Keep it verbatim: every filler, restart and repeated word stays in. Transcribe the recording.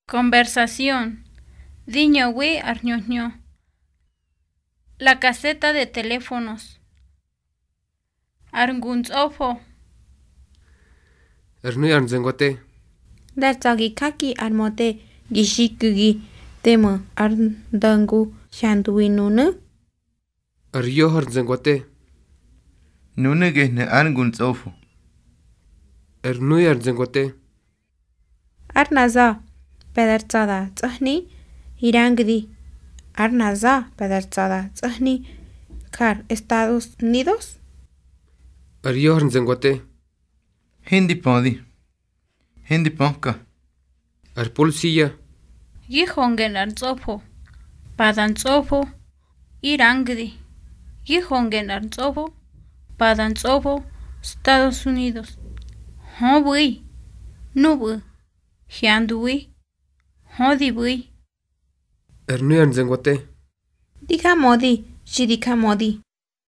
Conversación. Di ñöwi ar hñö hñö. La caseta de teléfonos. Ar nguntsꞌofo. Ar nuya ar nzo̱ngwate. Dar tsa̱ gi jaki ar möte gi xiku̱gi, temꞌu̱ ar nda ngu hyandwi nunu̱. Ar yoho ar nzo̱ngwate. Nunu̱ gehnu̱ ár ngu ntsꞌofo. Ar nuya ar nzo̱ngwate. Ár nꞌa za̱, pe̱ da tsa̱ da tsꞌo̱hni Irangdi. Ár nꞌa za̱, pe̱ da tsa̱ da tsꞌo̱hni jar Estados Unidos. Ar yoho ar nzo̱ngwate. Hindi pödi. Hindi pöka. Ar polisiya. Gi honge nꞌar ntsꞌofo, pa da ntsꞌofo Irangdi. Gi honge nꞌar ntsꞌofo, pa da ntsꞌofo Estados Unidos. Hö ꞌbu̱i, nuꞌbu̱, hyandwi, hö di ꞌbu̱i. Ar nuya ar nzo̱ngwate. Di jamödi, xi di jamödi.